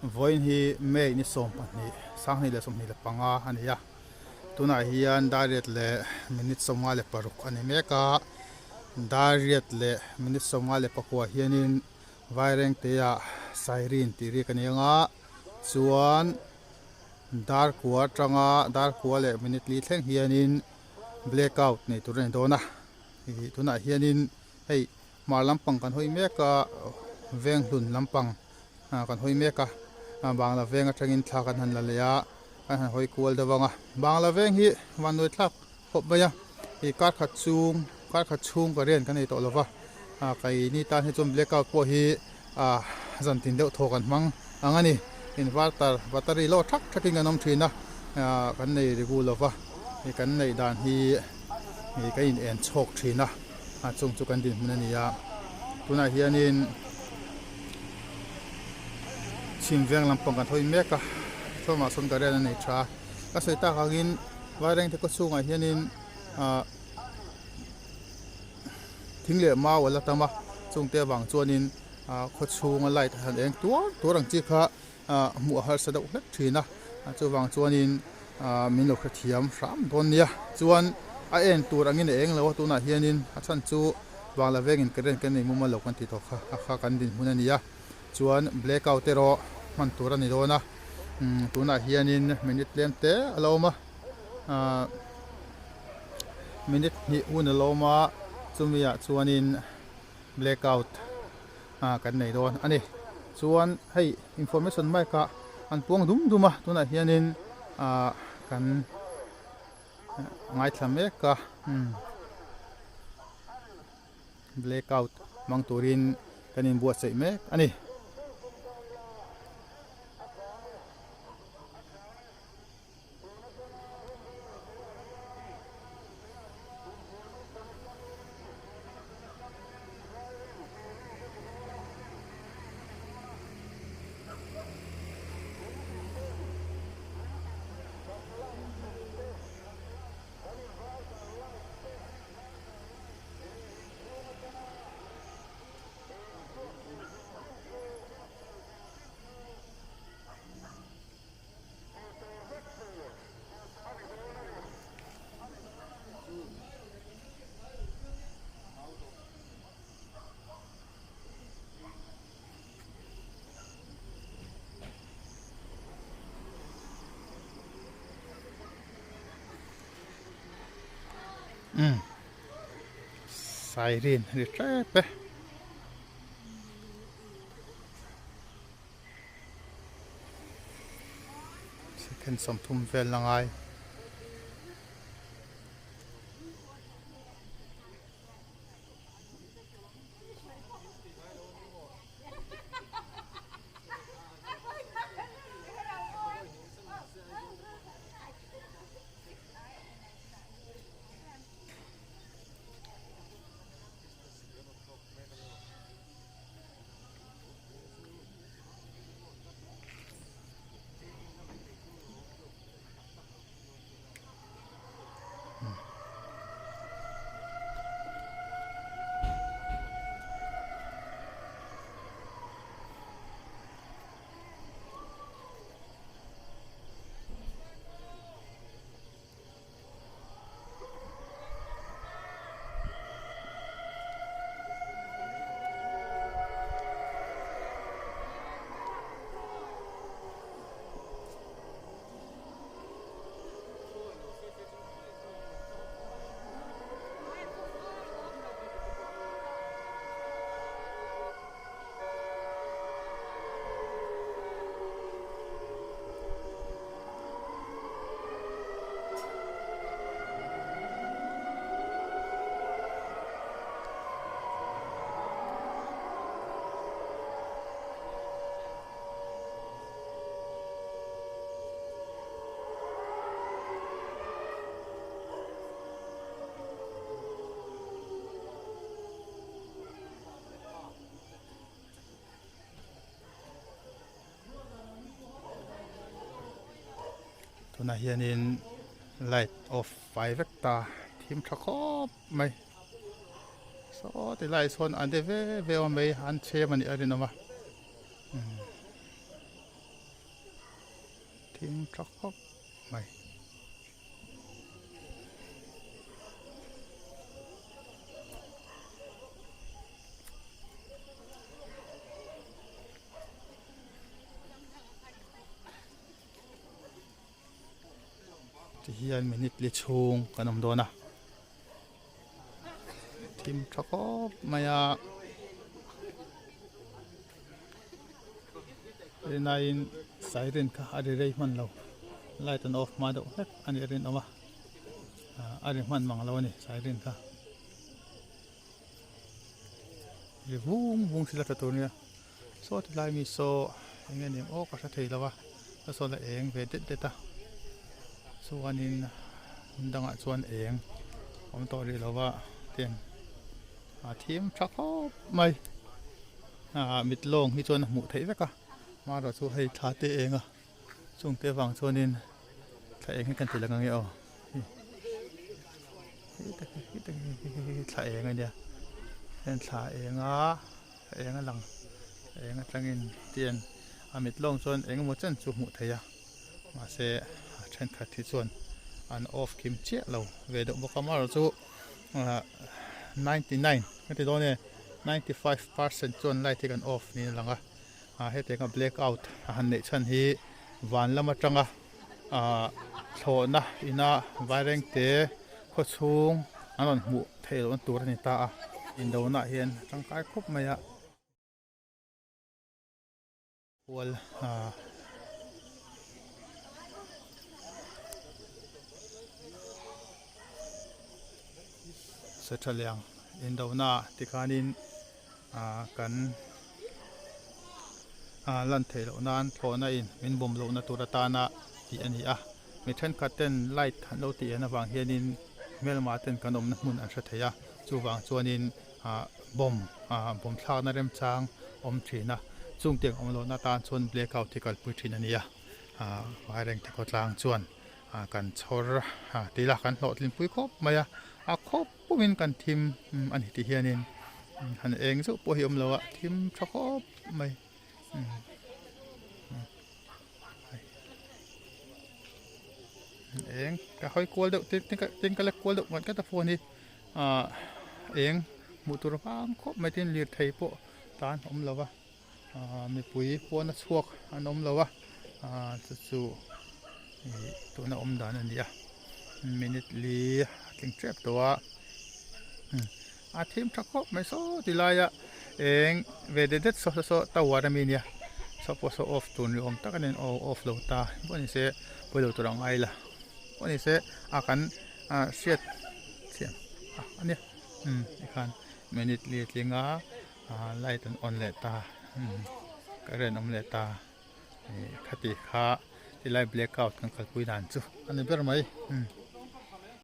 Vawiin hi May ni 12, 2025 a ni a. Tunah hian dar riat leh minute 56 a ni mek a. Dar riat leh minute 59 hianin Vairengte-ah siren tih rik a ni ang a. Chuan dar kua atanga dar kua leh minute li thleng hianin blackout nei tur a ni dawn a. Ih tunah hianin hei hmar lampang kan hawi mek a veng hlun lampang kan hawi mek a bangla veng atangin thla kan han la leh a kan han hawi kual deuh ang a bangla veng hi vanduai thlak khawp mai a ih kar khat chung kar khat chhung ka rian ka nei tawh lova keini tan hi chuan blackout pawh hi ah zan tin deuh thaw kan hmang ang a ni inverter battery lawk thak thak in kan awm thin a ah kan nei rigu lova ih kan neih dan hi ih kan in en chhawk thin a a chung chu kan dinhmun a ni a tunah hianin chhim veng lampang kan hawi mek a thawmah sawn ka rian a nei tha a ka sawi tak angin vairengte khaw chhungah hianin ah Thing leh mau a la tam a, chungte avang chuanin ah khaw chhunga light a han eng tuar tuar ang chi kha ah hmuh a harsa deuh hlek thin a, chuvang chuanin ah min lo hrethiam hram dawn nia. Chuan a en tur angin a eng lo a, tunah hianin a chhan chu Bangla vengin current kan nei mumal lo kan tih tawh kha a kha kan dinhmun a ni a, chuan blackout erawh hman tur a ni dawn a, umm tunah hianin minute tlem te a lo awm a ah. Minute hnih hun a lawm a, chumi ah chuanin blackout ah kan nei dawn a ni. Chuan hei information mic ah an puang dum dum a, tunah hianin ah kan ngaithla mek a, umm blackout hmang turin kan inbuatsaih mek a ni. Umm siren a ni tep e. Second 30 vel la ngai. Tunah hianin light off fai vek ta thim tha khawp mai saw ti lai sawn an de ve ve awm mai an chhem a nih a rinawm a. Thim tha khawp mai. Tihian minute li chhung kan awm dawn a thim tha khawp mai a rinaiin siren kha a ri rei hman lo light an off hma deuh hlek a nih a rinawm a a ri hman mang lo a ni siren kha ri vung vung thil a tla tur nia. Saw ti lai mi saw eng nge nih aw ka hre thei lo a ka saw la eng ve det det a chuanin hmun dangah chuan eng awm tawh rih lo va tiang a thim tha khawp mai ah mit lawng hi chuan a hmuh theih vek a amaherawh chu hei thla te eng a chung te vang chuanin thla eng hi kan ti lang ange aw thla eng a nia heng thla eng a. Eng a lang eng atangin tian a mit lawng chuan eng emaw chen chu hmuh theih a mahse a thenkhat hi chuan an off kim chiah lo ve deuh bawk a amaherawh chu ah 99 ka ti dawn e 95 percent chuan light hi kan off niin a lang a ah hetiang a black out a han neih chhan hi van lam atanga ah thlawhna ina vairengte khawchhung an rawn hmuh theih lohna tur a ni ta a indona ah hian a tangkai khawp mai a hual ah Setthaliang indona tikhanin ah kan ah lan theih loh nan thlawhna in min bawm lohna tur atana tih a ni a mi thenkhat ten light an lo tih en avang hianin hmelma ten kan awmna hmun an hre thei a chuvang chuanin ah bawm ah bawm thlakna remchang awm thin a chung tiang awm lohna atan chuan black out hi kalpui thin a ni a ah vairengte khawtlang chuan ah kan chhawr a tih la kan hlawhtlinpui khawp mai a a khawp pumin kan thim a ni tih hianin han eng zeuh pawh hi a awm lo a thim tha khawp mai eng ka hawi kual deuh tin tin ka la kual deuh ngat ngat a phone hi ah eng hmuh tur vang khawp mai tin lirthei pawh tan a awm lo va ah mipui pawn a chhuak an awm lo a ah chu chu ih tuna awm dan a ni a minute li a tling tep tawh a a thim tha khawp mai saw ti laia eng ve det det saw saw tower ami nia saw pawh saw off tur ni awm tak a ni aw off lo ta pawh ni se pawi lo tur ang ai la pawh ni se a kan ah hriat thiam a nia umm tikhan minute li a tling a ah light an on leh ta umm current awm leh ta ih khati kha tilai black out kan kalpui dan chu a ni ber mai umm.